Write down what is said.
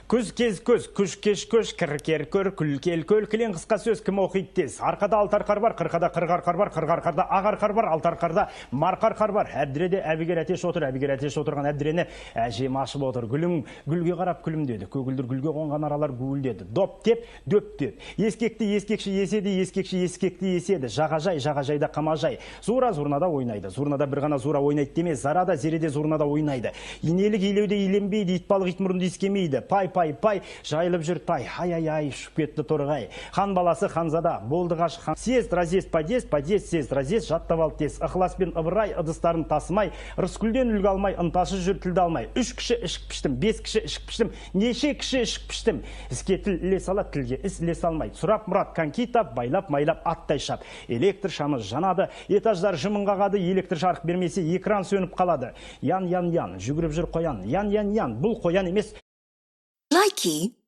Күз, кез, көз, күш, кеш, көш, кір, кер, көр, күл, кел, көл, кілең қысқа сөз, кім оқиды тез. Арқада алты арқар бар, қырқада 40 арқар бар, 40 арқарда ақ арқар бар, алты арқарда марқа арқар бар. Әбдіреде Әбігер әтеш отыр, Әбігер әтеш отырған әбдірені әжем ашып отыр. Гүлің гүлге қарап күлімдеді, көгілдір гүлге қонған аралар гуілдеді. Доп теп, дөп теп. Ескекті ескекші еседі, ескекші ескекті еседі. Жағажай, жағажайда қамажай. Зура зурнада ойнайды. Зурнада бір ғана зура ойнайды деме, Зара да, Зере де зурнада ойнайды. Инелік илеуде иленбейді, итбалық ит мұрынды иіскемейді. Пай, пай, пай, жайылып жүр тай. Ай, ай, ай, ұшып кетті торғай. Хан баласы ханзада, болды ғашық хан. Съезд, разъезд, подъезд, подъезд, съезд, разъезд, жаттап алды тез. Ықылас пен Ыбырай ыдыстарын тасымай, Рыскүлден үлгі алмай, ынтасыз жүр тілді алмай. Үш кіші ішік піштім, бес кіші ішік піштім, неше кіші ішік піштім. Іске тіл іле салады, тілге іс іле салмайды. Сұрап мұрат коньки тап, байлап майлап аттай шап. Электр шамы жанады, этаждар жымын қағады, электр жарық бермесе экран сөніп қалады. Ян, ян, ян, жүгіріп жүр қоян. Ян, ян, ян, бұл қоян емес. Likey.